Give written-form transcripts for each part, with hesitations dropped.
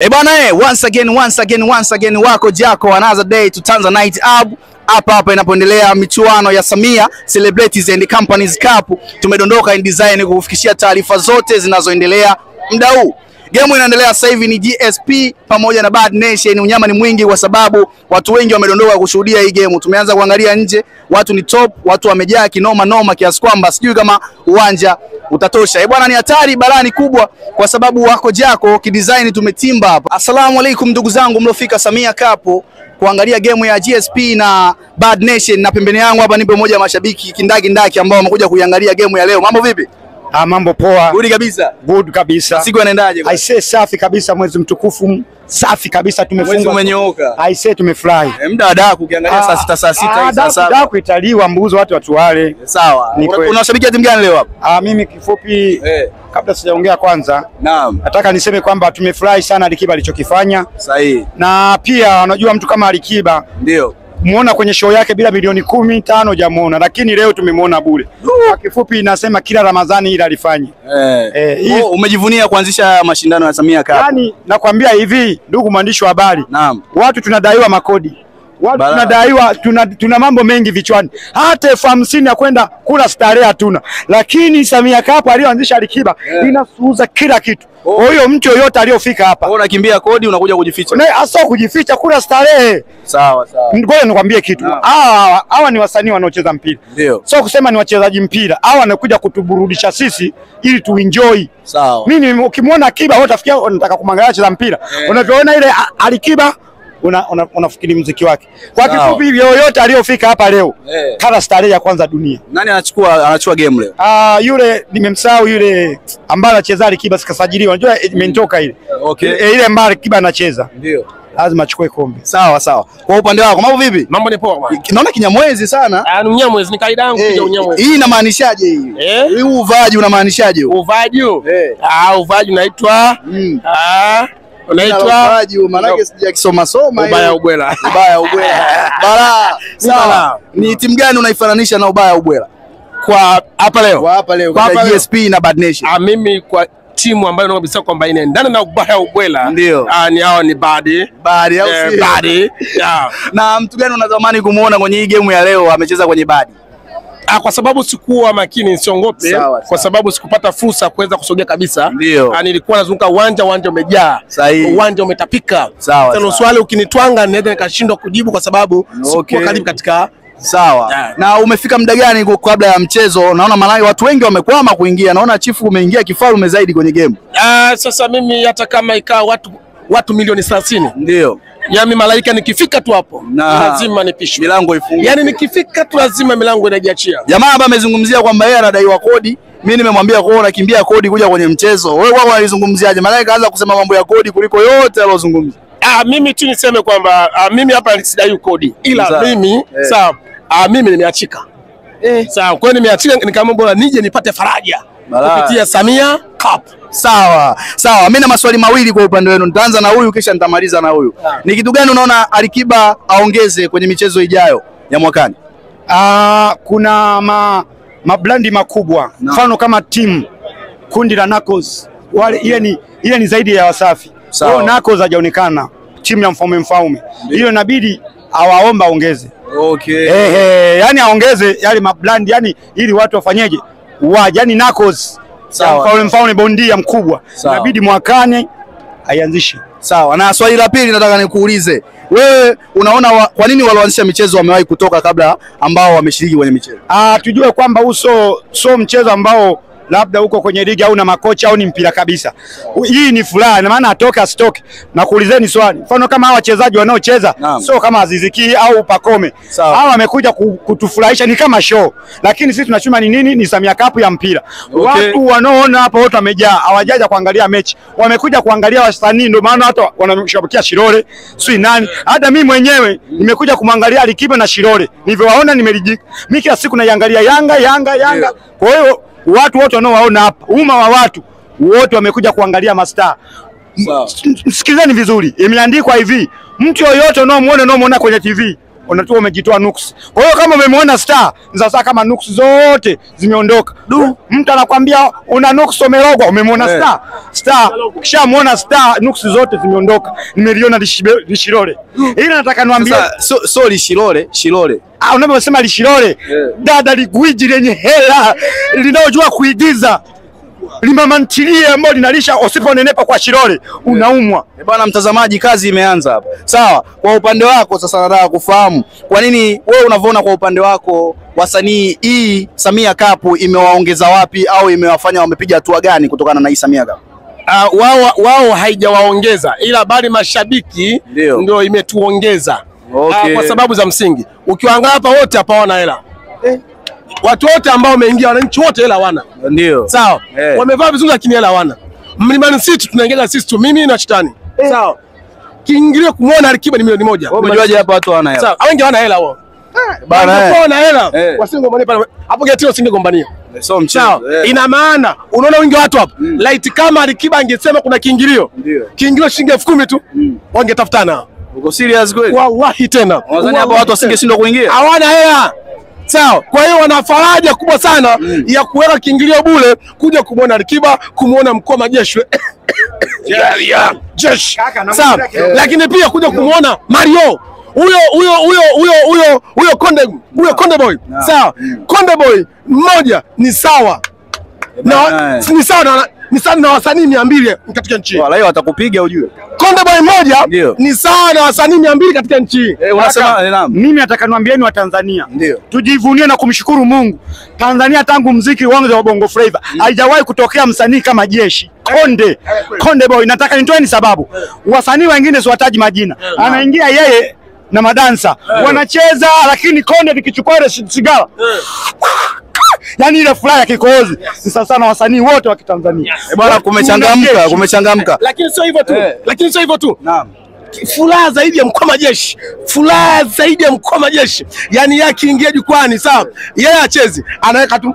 Eh bwana once again, once again, once again wako Jako, another day to Tanzanite Hub. Hapa hapa inapoendelea michuano ya Samia Celebrities and Companies Cup. Tumedondoka in design kukufikishia taarifa zote zinazoendelea muda huu. Game inaendelea sasa hivi ni GSP pamoja na Bad Nation. Unyama ni mwingi kwa sababu watu wengi wamedondoka kushuhudia hii game. Tumeanza kuangalia nje, watu ni top, watu wamejaa kinoma noma kiasi kwamba sijui kama uwanja utatosha. Eh bwana, ni hatari, balaa ni kubwa kwa sababu wako Jako kidesign tumetimba hapa. Asalamu alaikum ndugu zangu mliofika Samia Cup kuangalia game ya GSP na Bad Nation, na pembeni yangu hapa nipo mmoja wa mashabiki kindaki ndaki ambao wamekuja kuiangalia game ya leo. Mambo vipi? Ah, mambo poa. Good kabisa. Good kabisa. Siku inaendaje? I say safi kabisa, mwezi mtukufu safi kabisa, tumefunga. Mwezi umenyooka. I say tumefurahi. Muda wa daku ukiangalia saa 6 saa 6 saa 7. Daku italiwa mbuzi watu watuwale. Sawa. Unashabikia timu gani leo hapa? Ah, mimi kifupi kabla sijaongea kwanza. Naam. Nataka niseme kwamba tumefurahi sana Alikiba alichokifanya. Sahihi. Na pia unajua mtu kama Alikiba ndio muona kwenye show yake bila milioni 15 hujamuona, lakini leo tumemuona bure. Kwa kifupi nasema kila Ramadhani ila alifanye. Umejivunia kuanzisha mashindano ya Samia Cup. Yaani nakwambia hivi ndugu mwandishi wa habari. Naam. Watu tunadaiwa makodi. Watu tunadaiwa, tuna mambo mengi vichwani. Hata 50,000 ya kwenda kula starehe hatuna. Lakini Samia Cup aliyoanzisha Alikiba inasuuza kila kitu. Kwa hiyo mtu yoyote aliyofika hapa, wewe unakimbia kodi unakuja kujificha. Na hasa kujificha kula starehe. Sawa sawa. Ngoja nikwambie kitu. Hawa ni wasanii wanaocheza mpira. Ndio. Sio kusema ni wachezaji mpira. Hawa wanakuja kutuburudisha sisi ili tuenjoy. Sawa. Mimi ukimwona Akiba wewe utafikia unataka kumwangalia cheza mpira. Unavyoona ile Alikiba unafikiri muziki wake. Kwa kifupi yoyote aliyofika hapa leo kala starehe ya kwanza dunia. Nani anachukua game leo? Ah, yule nimemsahau yule ambaye anacheza Alikiba sikasajiliwa. Unajua imenitoka ile. Okay. Ile ambaye Alikiba anacheza. Ndio. Lazima achukue kombe. Sawa sawa. Kwa upande wako mambo vipi? Mambo ni poa bwana. Naona kinyamwezi sana. Ah, ni mnyamwezi, ni kaida yangu kuja unyamwezi. Hii inamaanishaje hii? Hii uvaaji unamaanishaje huu? Uvaaji huu? Ah, uvaaji unaitwa unaitwa maana yake sijakisoma soma. Ubaya ubwela. Ubaya ubwela. Balaa. Sawa. Ni timu gani unaifananisha na ubaya ubwela? Kwa hapa leo. Kwa hapa leo kwa GSP na Bad Nation. Ah, mimi kwa timu ambayo naona kabisa kwamba inaendana na ubaya ubwela. Ndio. Ah, ni hao ni Bad. Bad au si? Bad. Yeah. Na mtu gani unatamani kumuona kwenye hii game ya leo amecheza kwenye Bad? Ah, kwa sababu sikuwa makini nisiongope, kwa sababu sikupata fursa kuweza kusogea kabisa. Ndio. Nilikuwa nazunguka uwanja, uwanja umejaa. Uwanja umetapika. Sawa. Swali ukinitwanga naweza nikashindwa kujibu kwa sababu sikuwa karibu katika. Sawa. Na umefika muda gani kabla ya mchezo? Naona malai watu wengi wamekwama kuingia. Naona chifu umeingia kifalme zaidi kwenye game. Sasa mimi hata kama ikaa watu milioni 30. Ndio. Yaani malaika nikifika tu hapo lazima nipishwe. Milango ifunguke. Yaani nikifika tu lazima milango inajiachia. Jamaa hapa amezungumzia kwamba yeye anadaiwa kodi. Mimi nimemwambia kwa unakimbia kodi kuja kwenye mchezo. Wewe kwako unalizungumziaje? Malaika kaanza kusema mambo ya kodi kuliko yote alozungumza. Mimi tu niseme kwamba mimi hapa sidai kodi. Ila mimi sawa, mimi nimeachika. Sawa, kwa hiyo nimeachika nikaamua bora nije nipate faraja kupitia Samia Cup. Sawa. Sawa, mimi na maswali mawili kwa upande wenu. Nitaanza na huyu kisha nitamaliza na huyu. Ni kitu gani unaona Alikiba aongeze kwenye michezo ijayo ya mwakani? Kuna mablandi makubwa. Mfano kama timu kundi la Nakos, wale ile ni zaidi ya Wasafi. Wao Nakos hajaonekana timu ya mfaume. Hiyo inabidi awaomba aongeze. Okay. Yani aongeze yale mablandi yani ili watu wafanyeje? Waje yani Nakos. Sawa. Mfalme bondia mkubwa. Inabidi mwakani aianzishe. Sawa. Na swali la pili nataka nikuulize. Wewe unaona kwa nini walioanzisha michezo wamewahi kutoka kabla ambao wameshiriki kwenye michezo? Tujue kwamba uso so mchezo ambao labda huko kwenye ligi au na makocha au ni mpira kabisa. Hii ni furaha, na maana atoke asitoke. Na kuulizeni swali. Mfano kama hawa wachezaji wanaocheza sio kama Aziziki au Pakome. Hawa wamekuja kutufurahisha ni kama show. Lakini sisi tunachuma ni nini? Ni Samia Cup ya mpira. Watu wanaoona hapa wote wamejaa, hawajaja kuangalia mechi. Wamekuja kuangalia wasanii, ndio maana hata wanamshabikia Shilole, si nani. Hata mimi mwenyewe nimekuja kumwangalia Alikiba na Shilole. Nilivyowaona nimerijika. Mimi kila siku naiangalia Yanga Yanga Yanga. Kwa hiyo watu wote wanaowaona hapa, umma wa watu wote wamekuja kuangalia mastaa. Sikilizeni vizuri, imeandikwa hivi, mtu yoyote unaomuona kwenye TV unatua umejitoa nuksi. Kwa hiyo kama umemwona star, sasa kama nuksi zote zimeondoka. Mtu anakuambia una nuksi, umerogwa, umemwona star. Star, ukishamuona star nuksi zote zimeondoka. Nimeliona Lishilole. Ila nataka niwaambie so Lishilole, Shilole. Ah, unaposema Lishilole, dada ligwiji lenye hela linalojua kuigiza. Limama ntilie ambao linalisha, usiponenepa kwa Shilole unaumwa. Bwana mtazamaji, kazi imeanza hapa. Sawa, kwa upande wako sasa nataka kufahamu kwa nini wewe unavyoona kwa upande wako wasanii hii Samia Cup imewaongeza wapi au imewafanya wamepiga hatua gani kutokana na hii Samia Cup? Wao haijawaongeza, ila bali mashabiki ndio imetuongeza. Okay. Kwa sababu za msingi. Ukiwaangalia hapa wote hapa wana hela. Watu wote ambao wameingia, wananchi wote hela hawana. Ndio. Sawa. Wamevaa vizuri lakini hela hawana. Mlimani City tunaingia sisi tu, mimi na Shetani. Sawa. Kiingilio kumuona Alikiba ni milioni 1. Umejuaje hapa watu hawana hela? Sawa, wengi hawana hela wao. Bana. Wana hela. Wasingombanie pale. Hapo geti wasingegombania. So mchezo. Sawa. Ina maana unaona wengi watu hapa. Light kama Alikiba angesema kuna kiingilio. Kiingilio shilingi 10,000 tu. Wangetafutana. Uko serious kweli? Wallahi tena. Unadhani hapa watu wasingeshindwa kuingia? Hawana hela. Sawa. Kwa hiyo wana faraja kubwa sana ya kuweka kiingilio bure kuja kumuona Alikiba, kumuona mkuu wa majeshi. Jeshi. Sawa. Lakini pia kuja kumuona Mario. Huyo Konde Boy. Sawa. Konde Boy mmoja ni sawa. Na ni sawa na ni sawa na wasanii 200 katika nchi. Wala hiyo watakupiga ujue. Konde Boy mmoja ni sawa na wasanii 200 katika nchi. Unasema naam. Mimi nataka niwaambieni wa Tanzania. Ndio. Tujivunie na kumshukuru Mungu. Tanzania tangu muziki uanze wa Bongo Flava haijawahi kutokea msanii kama Jeshi. Konde Boy. Nataka nitoeni sababu. Wasanii wengine siwataji majina. Anaingia yeye na madansa wanacheza, lakini Konde nikichukua ile sigara yani ile furaha ya kikohozi. Sasa sana wasanii wote wa Kitanzania. Bwana kumechangamka, kumechangamka. Lakini sio hivyo tu. Lakini sio hivyo tu. Naam. Furaha zaidi ya mkuu wa majeshi. Furaha zaidi ya mkuu wa majeshi. Yaani yeye akiingia jukwani, sawa? Yeye achezi, anaweka tu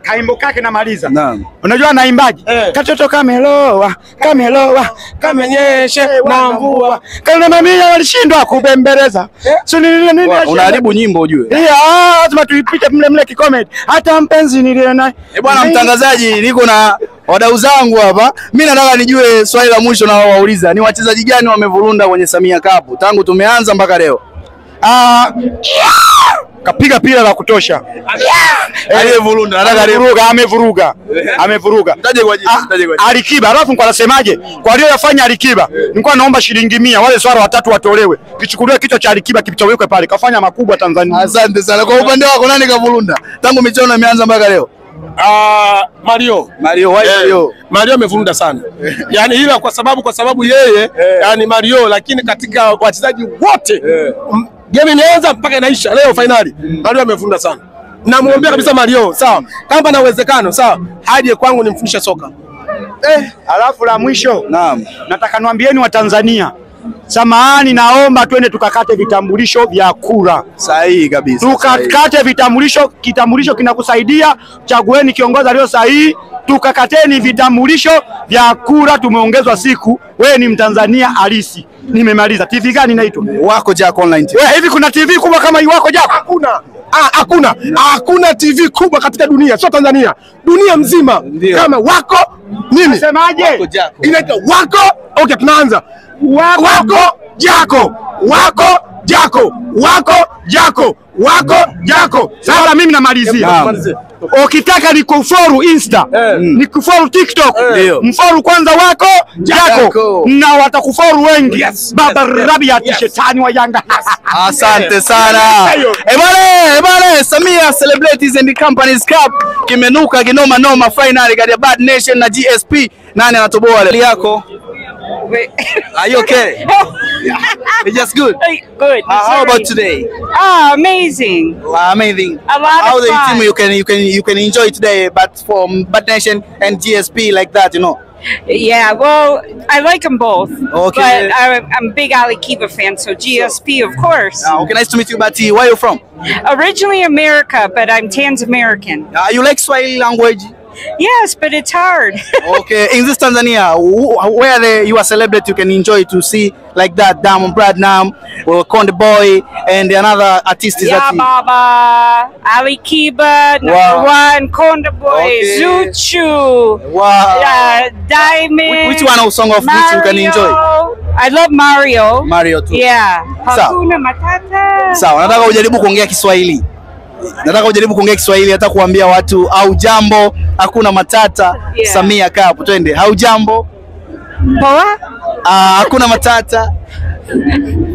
kaimbo kake namaliza. Naam. Unajua anaimbaje? Katoto kameloa, kameloa, kamenyeshe na mvua. Kana mamia walishindwa kubembeleza. Si nini nini? Unaharibu nyimbo ujue. Yeah, lazima tuipite mle mle kikomedi. Hata mpenzi niliye naye. Bwana mtangazaji, niko na wadau zangu hapa. Mimi nataka nijue swali la mwisho na wauliza, ni wachezaji gani wamevurunda kwenye Samia Cup tangu tumeanza mpaka leo? Kapiga pira la kutosha. Aliyevurunda, amevuruga, amevuruga. Amevuruga. Mtaje kwa jina, mtaje kwa jina. Alikiba, alafu nilikuwa nasemaje? Kwa aliyofanya Alikiba, nilikuwa naomba shilingi 100 wale swara watatu watolewe. Kichukuliwe kichwa cha Alikiba kichowekwe pale. Kafanya makubwa Tanzania. Asante sana. Kwa upande wako nani kavurunda tangu michuano imeanza mpaka leo? Mario. Mario, why Mario? Mario amevurunda sana. Yaani ila kwa sababu yeye yani Mario, lakini katika wachezaji wote game imeanza mpaka inaisha leo finali. Mario amevurunda sana. Namuombea kabisa Mario, sawa. Kama na uwezekano, sawa, aje kwangu nimfundishe soka. Alafu la mwisho, naam, nataka niwaambieni wa Tanzania, samahani, naomba twende tukakate vitambulisho vya kura. Sahihi kabisa. Tukakate vitambulisho, kitambulisho kinakusaidia, chagueni kiongozi aliyo sahihi. Tukakateni vitambulisho vya kura, tumeongezwa siku. Wewe ni Mtanzania halisi. Nimemaliza. TV gani inaitwa? Wako Jack Online TV. Wewe hivi kuna TV kubwa kama hii Wako Jack? Hakuna. Hakuna. Hakuna TV kubwa katika dunia, sio Tanzania. Dunia mzima. Ndiyo. Kama Wako nini? Nasemaje? Wako Jack. Inaitwa Wako. Okay, tunaanza. Wako Jack. Wako Jack. Wako Jack. Wako Jack. Sasa mimi namalizia. Ukitaka nikufollow Insta, nikufollow TikTok, mfollow kwanza Wako Jack na watakufollow wengi. Baba Rabi ya shetani wa Yanga. Asante sana. Ebale, Samia Celebrities and Companies Cup kimenuka kinoma noma, finali kati ya Bad Nation na GSP. Nani anatoboa leo? Yako. Are you okay? It's just good. Good. How about today? Ah, amazing. Amazing. A lot how of the fun. team you can enjoy today, but from Bad Nation and GSP like that, you know. Yeah, well, I like them both. Okay. But I'm a big Alikiba fan, so GSP, of course. Okay, nice to meet you, Bati. Where are you from? Originally America, but I'm Tanz American. You like Swahili language? Yes, but it's hard. Okay, in this Tanzania, where you are celebrate, you can enjoy to see like that Diamond Platnumz, or Konde Boy, and another artist is Ya that Baba, Ali Kiba, number Wow. one, Konde Boy, Okay. Zuchu, Wow. Diamond. Which one of song of which you can enjoy? Mario. I love Mario. Mario too. Yeah. Sawa. Hakuna Matata. Sawa, nataka ujaribu kuongea Kiswahili. Nataka ujaribu kuongea Kiswahili hata kuambia watu au jambo, hakuna matata. Yeah. Samia Cup, twende. Haujambo? Poa? Ah, hakuna matata.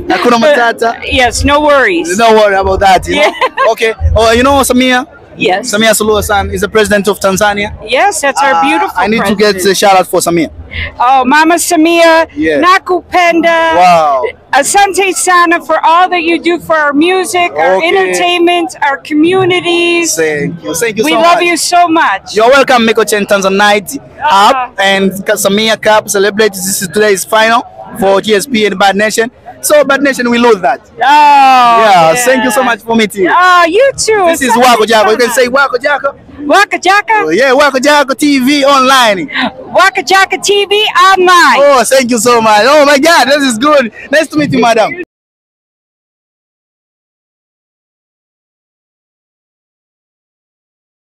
Hakuna matata. Yes, no worries. No worry about that. You know? Yeah. Okay. Oh, you know Samia? Yes. Samia Suluhu Hassan is the president of Tanzania. Yes, that's our beautiful I need to get president. a shout out for Samia. Oh, Mama Samia, Yeah. Nakupenda. Wow. Asante sana for all that you do for our music, our Okay. entertainment, our communities. Thank you. Thank you We so love much. you so much. You're welcome, Miko Chen Tanzanite Up and Samia Cup celebrate. This is today's final for GSP and Bad Nation. So Bad Nation, we lose that. Oh, Yeah, thank you so much for meeting you. Oh, you too. This is Asante Wako Jako. You can sana. say Wako Jako. Waka Jaka. Oh, yeah, Wako Jako TV online. Waka Jaka TV online. Oh, thank you so much. Oh my God, this is good. Nice to meet you, madam.